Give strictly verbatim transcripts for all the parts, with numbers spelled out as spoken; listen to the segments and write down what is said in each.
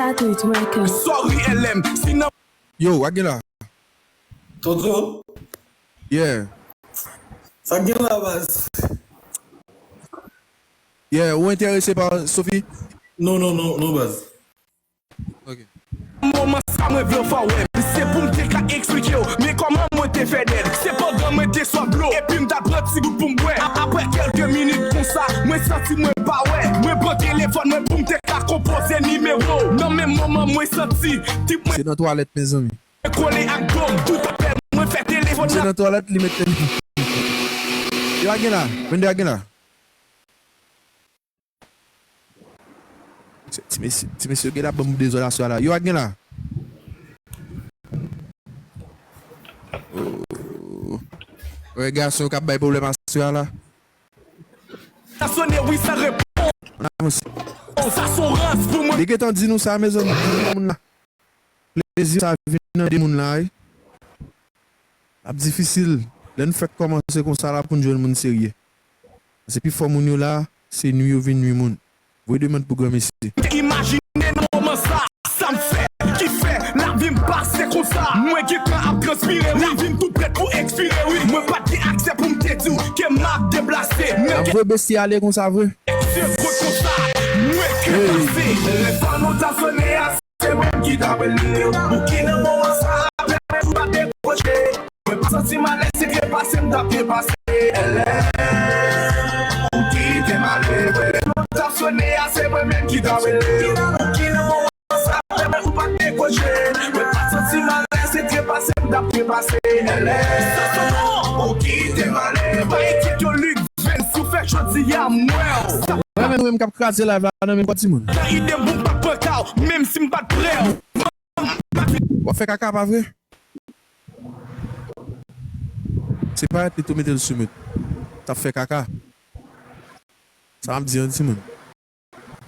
Satelite Records. Sorry, L M, si nan Yo, w ap gen la? Toto? Yeah. Sa gen la, baz? Yeah, ou enterese pa Sophie? Non, non, non, non, baz. Ok. Moman sa mwen vle w fè wè m. Se pou m te ka eksplike w. Men kòman mwen te fè dèd. Se pandan mwen te swaf dlo. Epi m t ap pran ti gout pou m bwè. A- Apre kèlke minit konsa, mwen santi mwen pa wè. Mwen pran telefòn mwen pou m te ka konpoze nimewo. Nan menm moman mwen santi tip mwen Se nan twalèt, mezanmi. kole ak do m. Tout apèl mwen fè telefòn Se nan nan twalèt li met telefòn. Yo, a gen la. Vennde a gen la. Se ti mesye, ti mesye yo gen la ban m dezòd aswè a la. Yo, a gen la. Oh. Wè gason yo k ap bay pwoblèm aswè a la. Sa sone wi san repons. Ann avanse. Sa son rans pou mwen. Li gentan di nou sa, mezanmi, moun la. Plezi sa vin nan de moun la, wi. L ap difisil. Lè n fèk kòmanse konsa la pou n jwenn moun serye. Paske pifò moun yo la, se nwi yo vin nwi moun. Voye demann pou granmesi. Imajine nan moman sa, sa m fè, ki fè lavi m pase konsa. Mwen gentan ap transpire, wi. Lavi m tou prèt pou ekspire, wi. Mwen pa t gen aksè pou m te di w ke m ap deplase. Men Ap voye besti ale konsa vre. Se kot konsa, mwen ke Hey. pase. Telefòn ou t ap sone a, se mwen ki t ap rele w. Ou ki nan moman sa, apèl mwen ou pa dekwoche. Mwen pa santi m alèz, se trepase m t ap trepase. L M, ou kite m ale. Telefòn ou t ap sone a, se mwen menm ki t ap rele w. Ou ki nan moman sa, apèl mwen ou pa dekwoche. Mwen pa santi m alèz, se trepase m t ap trepase. L M, ou kite m ale. Pa enkyete w, Luc Vince, si w fè jodi a, m wè w. Sa Mwen menm, mwen menm k ap kraze live la nan men kwa timoun. Nan ide m pou m pa pran ka w, menm si m pa t prè w. W ap fè kaka, pa vre? Se parèt li tou mete l sou mute. T ap fè kaka. Sa m ap di an timoun.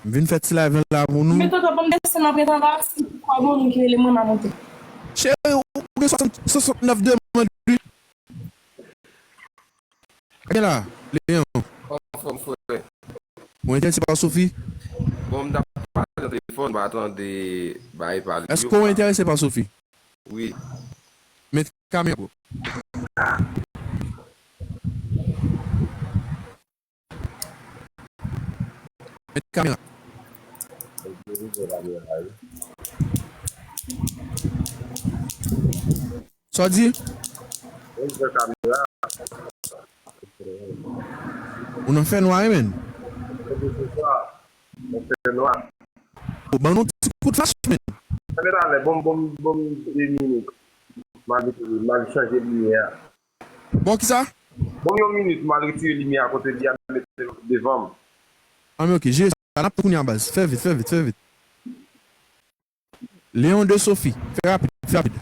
M vin fè ti live la pou nou. Men tonton, ban m desann antre anba, si kwa bon moun ki rele mwen, m a monte. Cheri, ou gen swasant, swasantnèf demann, wi. Gen la, Leon. Anfòm, frè. Ou enterese pa Sophie? Bon, m t ap pale nan telefòn, m pa tande bay pale. Èske ou enterese pa Sophie? Wi. Met kamera, bro. Met kamera. Sa w di? Ou nan fènwa, wi, menn. Ou ban nou ti kout flach, menn. Bon, bon, bon, de minit. M al, m al chanje limyè a. Bon, kisa? Bon, yon minit, m al retire limyè a kote li a, m mete l devan m. An, men ok, jere sa, n ap tann kounye a, baz. Fè vit, fè vit, fè vit. Leon de Sophie, fè rapid, fè rapid.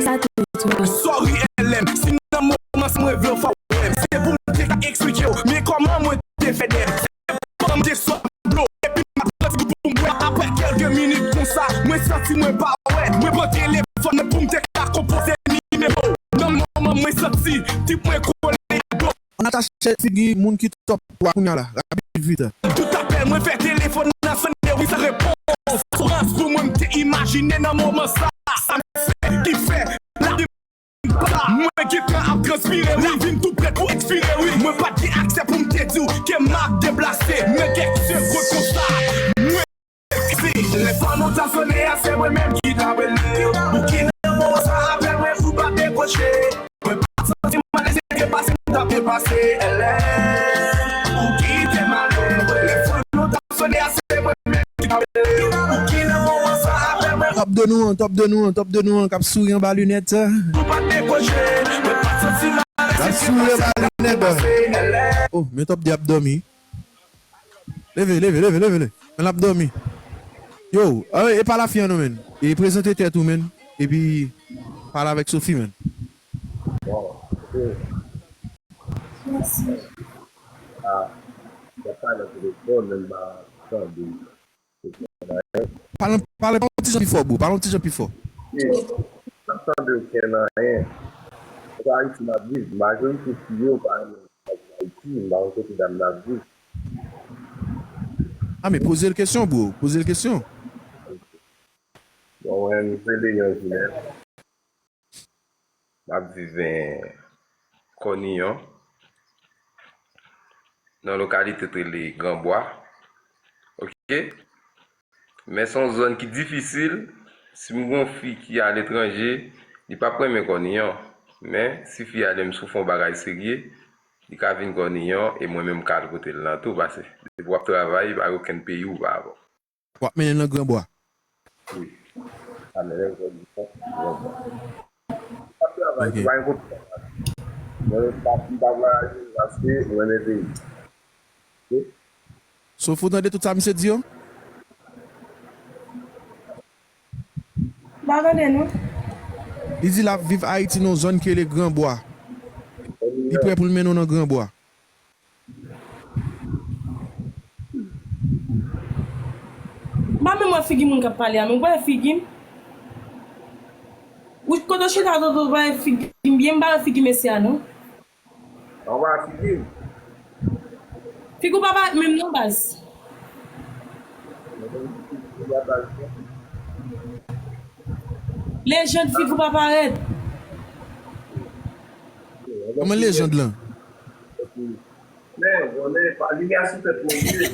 Sa te tou. Sorry, L M, si nan moman sa mwen vle w fè w wè m. Se pou m te ka eksplike w, men kòman mwen te fè dèd. Pandan m te swaf dlo, epi m ap pran ti gout pou m bwè. Apre kèlke minit konsa, mwen santi mwen pa wè. Mwen pran telefòn mwen pou m te ka konpoze nimewo. Nan moman mwen santi tip mwen kole ak do. Ann atache figi moun ki top twa kounya la, rapid vit. Tout apèl mwen fè telefòn nan sone wi san repons. Sourans pou mwen m te imajine nan moman sa, sa m fè, ki fè lavi Mwen gentan ap transpire, wi. Lavi m tou prèt pou ekspire, wi. Mwen pa t gen aksè pou m te di w ke m ap deplase. Men kèk segonn konsa, mwen vekse. Telefòn ou t ap sone a, se mwen menm ki t ap rele w. Ou ki nan moman sa, apèl mwen ou pa dekwoche. Mwen pa t santi m alèz, se trepase m t ap trepase. L M, ou kite m ale. Telefòn ou t ap sone a, se mwen menm ki t ap rele w. Ou ki nan moman sa, apèl mwen. Top de nou an, top de nou an, top de nou an k ap souri anba linèt. L ap souri anba linèt. Oh, men top de ap dòmi. Leve, leve, leve, leve, leve. Men l ap dòmi. Yo, ah, e pa la fi an non, men. E prezante tèt ou, men. Epi pale avèk Sophie, men. Bon, ok. Ah, m ap pale nan telefòn, men m pa tande. Pale, pale, pale yon ti jan pi fò, bro. Pale yon ti jan pi fò. Wi, m ap tande okenn anyen. Se pa Ayiti m ap viv. Majorite fi yo pa renmen Ayiti, m pa konn kote dam nan ap viv. Ah, men poze l kesyon, bro. Poze l kesyon. Bon, mwen, m se Leyon Jinèt. M ap viv en Kòniyon, nan lokalite ki rele Granbwa. Oke? Men se yon zòn ki difisil. Si m gen yon fi ki aletranje, li p ap renmen Kòniyon. Men, si fi a li menm si w fè yon bagay serye, li ka vin Kòniyon e mwen menm m ka al kote l lan tou, paske depi w ap travay, pa gen okenn peyi ou pa avè w. W ap mennen l nan Granbwa. Wi. Sa mennen l nan Granbwa. W ap travay, ok, ou pa gen konpetans. Mwen pa, m pa vwayaje paske m renmen peyi m. Ok? Sofi, w tande tout sa misye di yo? M pa tande, non. Li di l ap viv Ayiti nan yon zòn ki rele Granbwa. Li prè pou l mennen w nan Granbwa. M pa menm wè figi moun k ap pale a, men ou pa wè figi m? Ou kote w chita, Toto, ou pa wè figi m byen? M pa wè figi mesye a, non. Ou pa wè figi m? Figi w pa parèt menm, non, baz. Lejand, figi w pa parèt. Kòman lejand lan? Men, konnen, pa limyè sou tèt mwen, vye.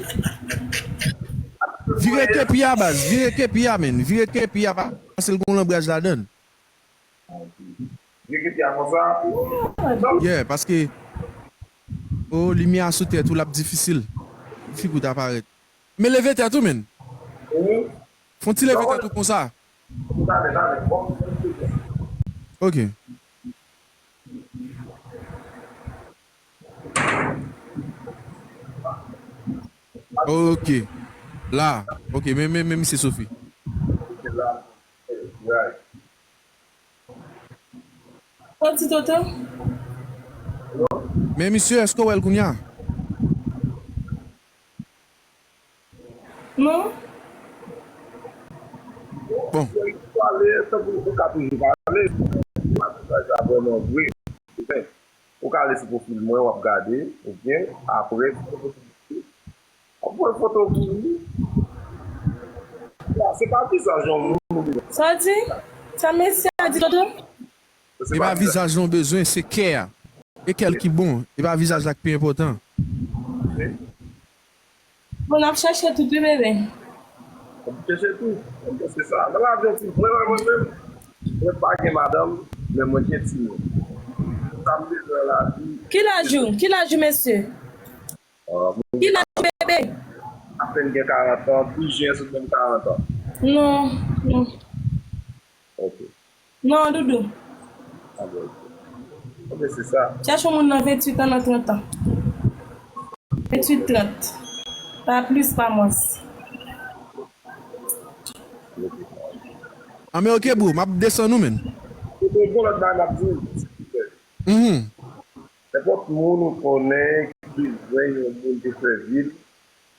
Vire kepi a, baz. Vire kepi a, men. Vire kepi a, pa, paske l gen yon lanbraj ladan l. Vire kepi a konsa. Yeah, paske, o, limyè a sou tèt ou, l ap difisil. Figi w ta parèt. Men leve tèt ou, men. Mhm. Fè yon ti leve tèt ou konsa. Talè, talè. Bon. Ok. Ok. La. Ok, men, men, men misye Sofi. Santi Toto? Men misye, èske w wè l kounye a? Non. Bon. Pale, tankou ou ka toujou pale. Sa vrèman vre. Ou ka ale sou pwofil mwen, w ap gade, oubyen apre, w ap voye foto pou li. Ya, se pa vizaj yon moun ou bezwen. Sa w di? Sa mesye a di, Toto? E pa vizaj lan w bezwen, se kè a. E kè l ki bon, e pa vizaj la ki pi enpòtan. Bon, n ap chèche tout, wi, bebe. N ap chèche tout. Se sa. Nan lavi, mwen, mwen menm, mwen pa gen madanm, men mwen gen timoun. Sa m bezwen nan lavi. Ki laj ou? Ki laj ou, mesye? Ah, ki laj ou, bebe? Apèn gen karant an, douz jen sou menm karant an. Non, non. Ok. Non, doudou. Ah bon, ok. Ok, se sa. Chèche yon moun nan venntuit an, nan trant an. Venntuit, trant. Pa plis, pa mwens. Ah, men ok, bro, m ap desann ou, men. Se yon bon lòt bagay m ap di w. Mhm. Nenpòt moun ou konnen ki bezwen yon moun te sèvi l,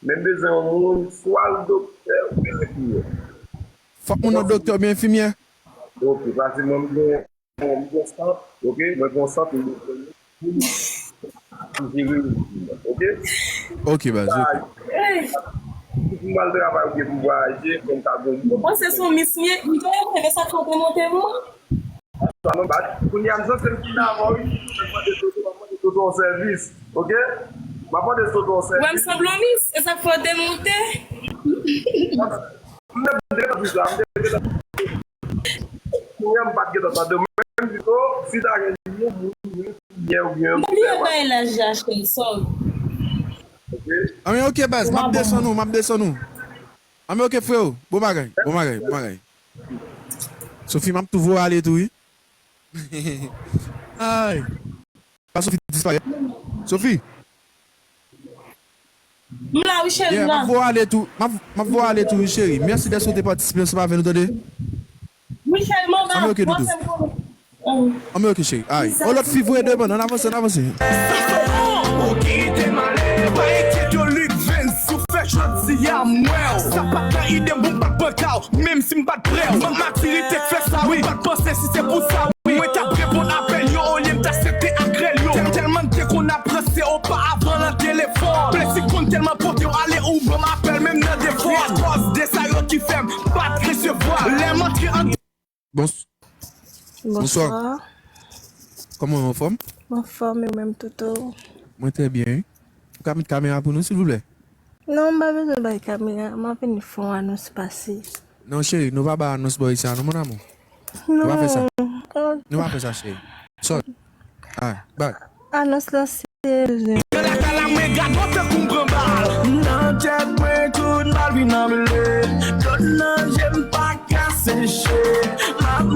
men bezwen yon moun, swa l doktè oubyen enfimyè. Fòk moun nan doktè oubyen enfimyè? Ok, paske mwen, m gen, m gen sant, ok, mwen gen sant, m bezwen moun pou m jere rejim nan, ok? Ok, baz, ok. Si m al travay oubyen pou m vwayaje, fò m ta gen yon moun. Ou panse se yon mis m ye? M te renmen sa k fè w te monte mwen. Sa non, bat. Kounye a, m santi m vin avè w, wi. M ap mande Toto, m ap mande Toto yon sèvis. Ok? M ap mande Toto yon sèvis. Wè, m sanble yon mis. E sa k fè w te monte? M te gentan di sa, m te gentan. Kounye a, m pa t gentan tande w. Menm pito, si ta gen yon moun, yon enfimyè oubyen yon doktè. Anben, ok, baz, m ap desann ou, m ap desann ou. Anben, ok, freo. Bon bagay, bon bagay, bon bagay. Sophie, m ap tou voye ale tou, wi. Ay. Pa Sophie disparèt. Sophie. M la, wi, cheri, m la. Yeah, m ap voye ale tou. M ap, m ap voye ale tou, wi, cheri. Mèsi dèske w te patisipe ansanm avè nou, tande. Wi, cheri, m anba. Anben, ok, doudou. Anben, ok, cheri. Ay. O, lòt fi voye demann. Ann avanse, ann avanse. Ou ki te male, pa enkyete w, Luc Vince, si w fè jodi a, m wè w. Sa pa t nan ide m pou m pa t pran ka w, menm si m pa t prè w. Mank matirite k fè sa, wi. M pa t panse si se pou sa, wi. Mwen t ap reponn apèl yo olye m t aksepte ak rèl yo. Tèl-, tèlman n te konn ap ranse oparavan nan telefòn. Plezi konn tèlman pote w ale ou ban m apèl, menm Bons- Bonswa. Bonswa. Kòman w, anfòm? Anfòm, e ou menm, Toto? Mwen trè byen, wi. Ou ka met kamera pou nou, silvouplè? Non, m pa bezwen bay kamera. M ap vin fè yon anons pase. Non, cheri, nou pa bay anons bò isi a, non, mon amour. Nou pa fè sa. Nou pa fè sa, cheri. Sòt. Alright, bye. Anons lan se bezwen. Nan tèt mwen tout mal vin anmele. Dlo nan je m pa ka seche.